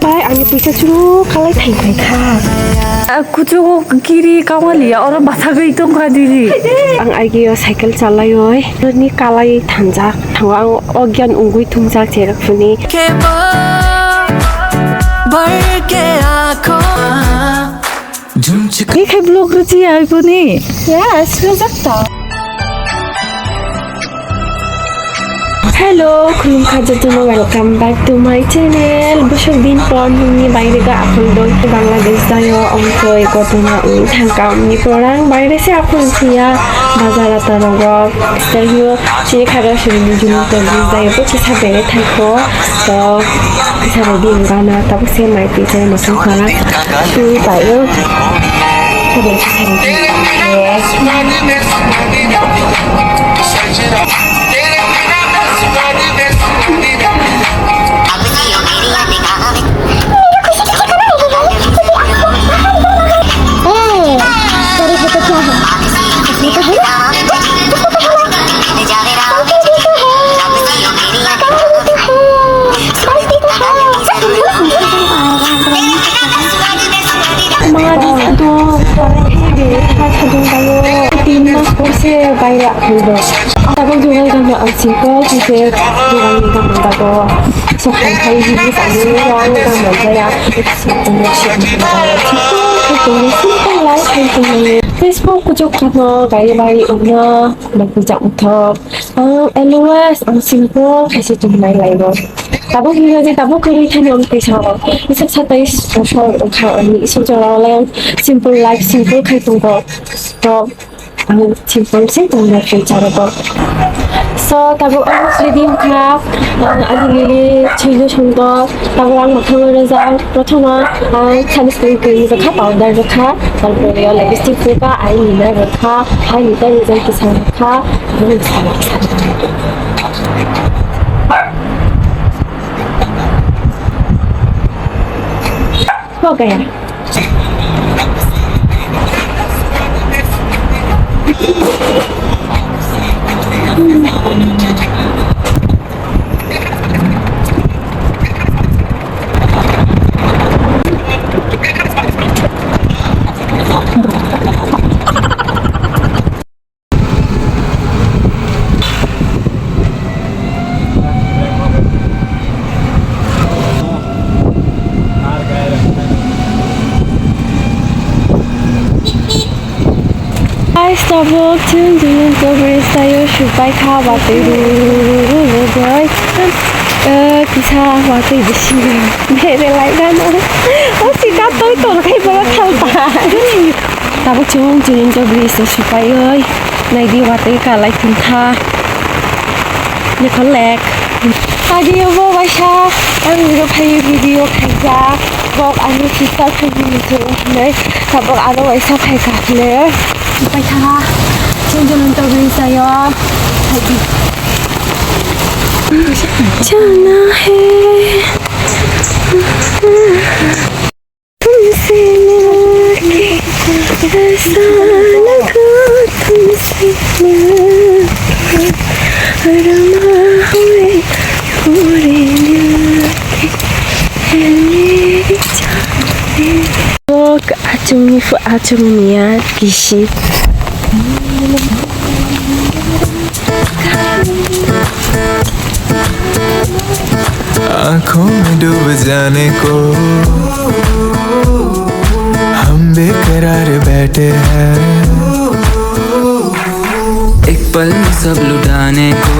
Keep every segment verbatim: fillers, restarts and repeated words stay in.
Pai ani puisa churu kalai thai thai kha. Kuchugo kiri kawaliya oro bathagwi tongkha diri. Ang agio cycle chalaioi ni kalai thangjak thango ang ogyan ungwi thungjak cherok phuni. Ni khai vlog rwchaya iphuni. Yes, rwjak to. Hello, khulumkha jotono, welcome back to my channel. Bwswk din por nini baire ga akhol dong Bangladesh dayo, ongkoi gotona wi thangka omni porang baire se akhol siya bazar atarogo. Tei chini khaga suri ni juni to bus dayo bo kisa bere thaikho. To kisa bai din gana tabuk se mai twi chai masang khara. Twi paio. Tabuk kisa bai din. Tin mas porse baire akhuldo. Tabuk jugai gana ang simple, haise jugai ni gana dago. Sok tangkai hini sani yang gana jaya. Simple life. Facebook kuchuk khatno gari bari ungna. Bakijak uthok. Ang always ang simple khaisa tongmai laibo. Tabuk hino je tabuk kwrwi thani ang tisa o. Isak satais bosor wngkha ani isuk jora o le ang simple life simple khai tongo. To ang simple se tongna twi charo to. So tabuk ang sleeping kha. Ang ani lili chhilo songdo. Tabuk ang mwkhang o rwjak. Prothoma ang sunscreen cream rwkha, powder rwkha. Tarpore o lipstick rwkha, eyeliner rwkha. Hai ni tei rijak kisa kha, bini salo kisa. Ho gaya. Guys, tabuk chwng Zolongjong bridge taio supai kha, watwi ru ru ru ru ru bai. Eh, kisa watwi bisi bere lai gano. O sika toi tol khai boro thalpa. Tabuk chwng Zolongjong bridge o supai oi. Naidi watwi kalai thwngkha. Lekhol lek. Adi obo waisa ang video khai video khaijak. Bok ani sister phai ni muchung hinwi tabok aro waisa phai kha hwnwi. Pai tha. Chwng Zolongjong bridge taio. Chana hai. तुमसे मिलके ऐसा लगा, तुमसे मिलके रमा हुए पूरे दिल के, है मेरी जान। Bok achungni phu-, achungni ya kisi. आंखों में डूब जाने को हम बेकरार बैठे हैं। एक पल में सब लुटाने को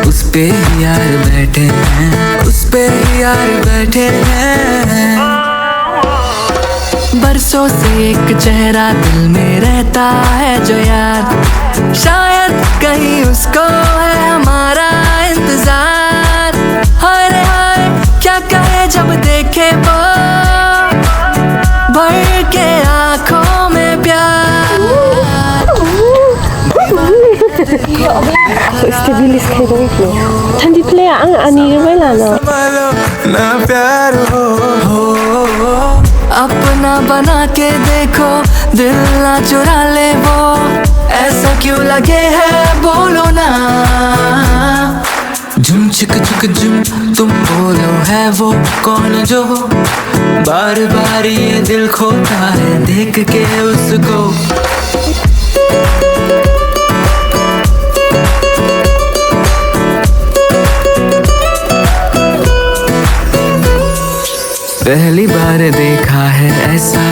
उस पे ही यार बैठे हैं, उस पे ही यार बैठे हैं। बरसों से एक चेहरा दिल में रहता है जो यार, शायद कहीं उसको है हमारा इंतजार। हाय रे हाय, क्या कहे जब देखे वो भर के आंखों में प्यार। Stabilis khai dong. Thanti play ang ani bai lano. ना प्यार हो, हो, अपना बना के देखो, दिल ना चुरा ले वो, ऐसा क्यों लगे है बोलो ना। झुम छिक झुक झुम, तुम बोलो है वो कौन जो बार बार ये दिल खोता है देख के उसको। पहली बार देखा है ऐसा।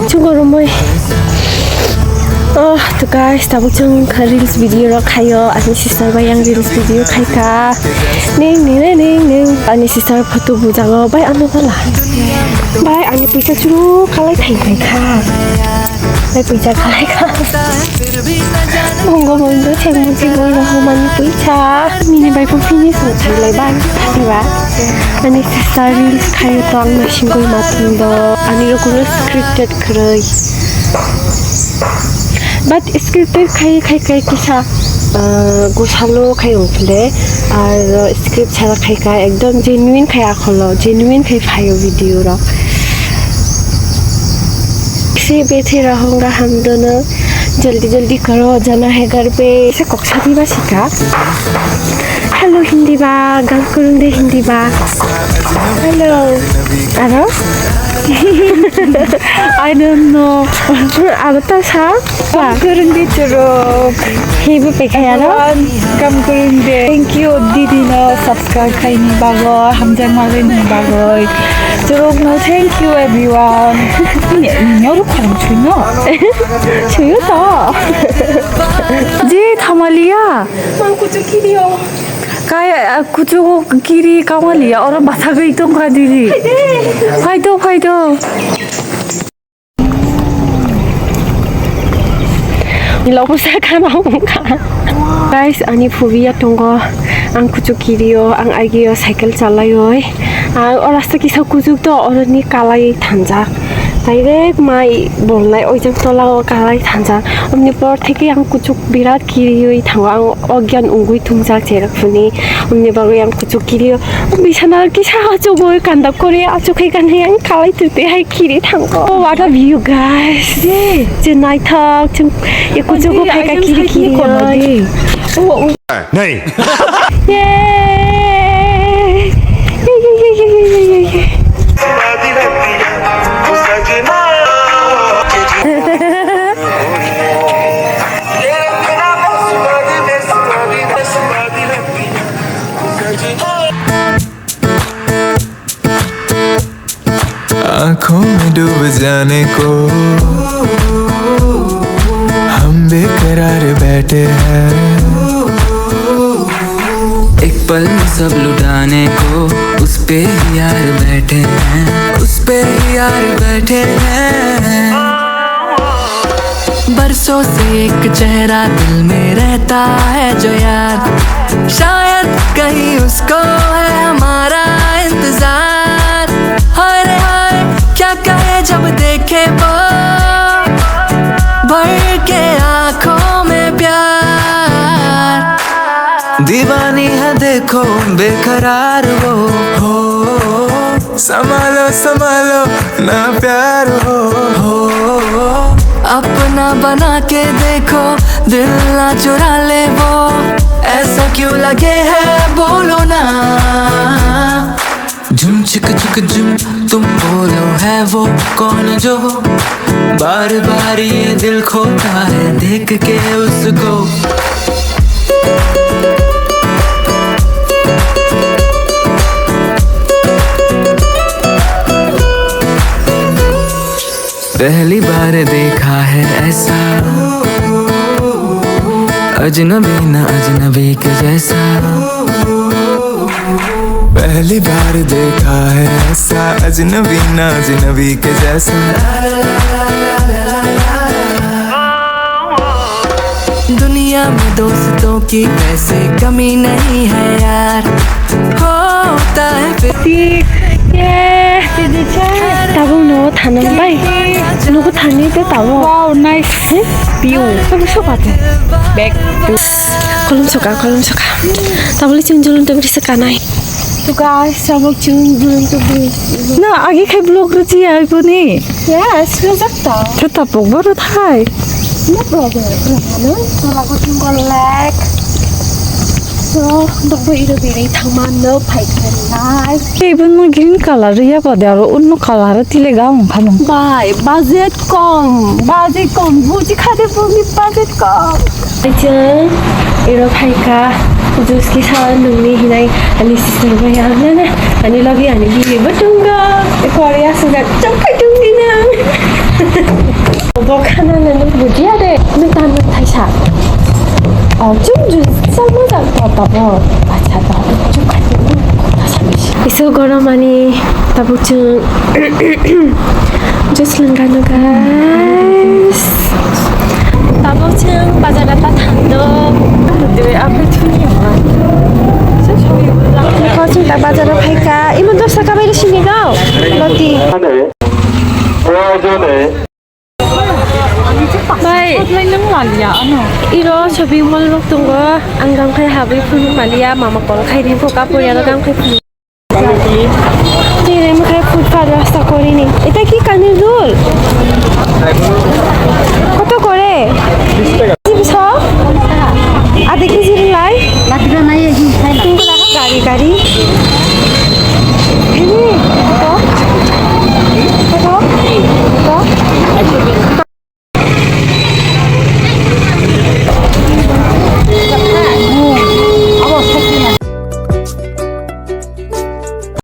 Chungo romoi. Oh, to guys, tabuk chwng kha reels video rok khaio. Ani sister bai yang reels video khai kha. Ning, ning, ning, ning, ning. Ani sister photo bujago. Bai, ano bala. Bai, ani puisa churu kalai thai thai kha. Bai, puisa kalai kha. Mongo mongo cheng muti boi rohormani puisa. Mini bai pho finish mo thai lai bai. Thati ba. Ani sister reels khaio to ang naisingwi ma thung do. Ani rokno scripted khrwi. But scripted khai khai khai kisa, uh, gosalo khai ungphile. Ar script sara khai khai ekdom genuine khai akholo, genuine khai phaio video rok. से बैठे रहूंगा हम दोनों, जल्दी जल्दी करो, जाना है घर पे। Sa kok sadi ba sika. Hello, Hindi ba, gal kurung de Hindi ba. Hello. Aro? I don't know. Aro ta sa? Ba. Kurung de churuk. Hibu pekhaya ro? Kam kurung de. Thank you, didi no subscribe khaini bagwi, hamjakma rwini bagwi. Churuk no thank you everyone. Nyorok kharam chuino. Chuyo to. Je thamaliya. Mang kuchu kirio. Kai, ah, kuchu kiri kamaliya. Oro basagwi tongkha didi. Phaito, phaito. Lobo sakha na wngkha. Guys, ani phubiya tongo. Ang kuchuk kirio, ang agio cycle chalaioi. Ang o rasta kisa kuchuk to, oroni kalai thanjak. Direct mai bolnai oijak tolao kalai thanjak. Omni por theke ang kuchuk birat kirioi thango. Ang ogyan ungui thungjak cherok phuni. Omni bagwi ang kuchuk kirio. Bisana kisa achugwi kanda kore achuk hai kanai ang kalai tute hai kiri thango. Oh, what a view, guys. Je naithok chung eko jogo phai ka kiri kiri. Nei. Yay! आंखों में डूब जाने को हम बेकरार बैठे हैं। एक पल में सब लुटाने को उस पे ही यार बैठे हैं, उस पे ही यार बैठे हैं। बरसों से एक चेहरा दिल में रहता है जो यार, शायद कहीं उसको है हमारा इंतजार। हाय रे हाय, क्या कहे जब देखे वो, भर के आंखों में प्यार। दीवानी है देखो बेकरार वो, हो। संभालो संभालो ना प्यार हो, हो। अपना बना के देखो, दिल ना चुरा ले वो, ऐसा क्यों लगे है बोलो ना। झुम छिक झुक झुम, तुम बोलो है वो कौन जो बार बार ये दिल खोता है देख के उसको। पहली बार देखा है ऐसा, अजनबी ना अजनबी के जैसा। पहली बार देखा है ऐसा, अजनबी ना अजनबी के जैसा। दुनिया में दोस्तों की वैसे कमी नहीं है यार, होता है फिर। Tabuk no thana bai. Nugo thani te tabuk. Wow, nice. View. Tabuk soka te. Back. Kolom soka, kolom soka. Tabuk le chwng julum te bwrwi se kanai. To guys, tabuk chwng julum te bwrwi. Na, agi khai vlog rwchaya ibo ni. Yes, rwjak ta. Khe tabuk boro thai. No problem. Ano, tola ko chwng ko lek. So, nokbo iro bini thangma no phaikha nai. Tei bo no green colour ya ba de aro unno colour tile ga wng phano. Bai, budget kom, budget kom, buji kha de boni budget kom. Acha, iro phaikha, juice ki sa nungni hinai, ani sister bai ang na na, ani logi ani bini bo tungga, e Korea suga chok kai tungni nang. Bo khana na nuk bujiya de, nuk tan nuk thaisa. O, chung juice sa mojang ta ta bo, acha ta, chok kai tungni, ta sa bisi. Isu gorom ani tabuk chung juice lwngkha no guys. Tabuk chung bazar ta thangdo. Dui apai thuni ma. Iko chung ta bazar o phaikha. Imo dos taka bai sini gao. Loti. Bai. Iro shopping mall rok tongo. Ang gam khai habwi phunuk maliya. Mama call khai ri pho kapo ya gam khai phunuk. Tini mo khai food ka rasta korini. Eta ki kanir dul?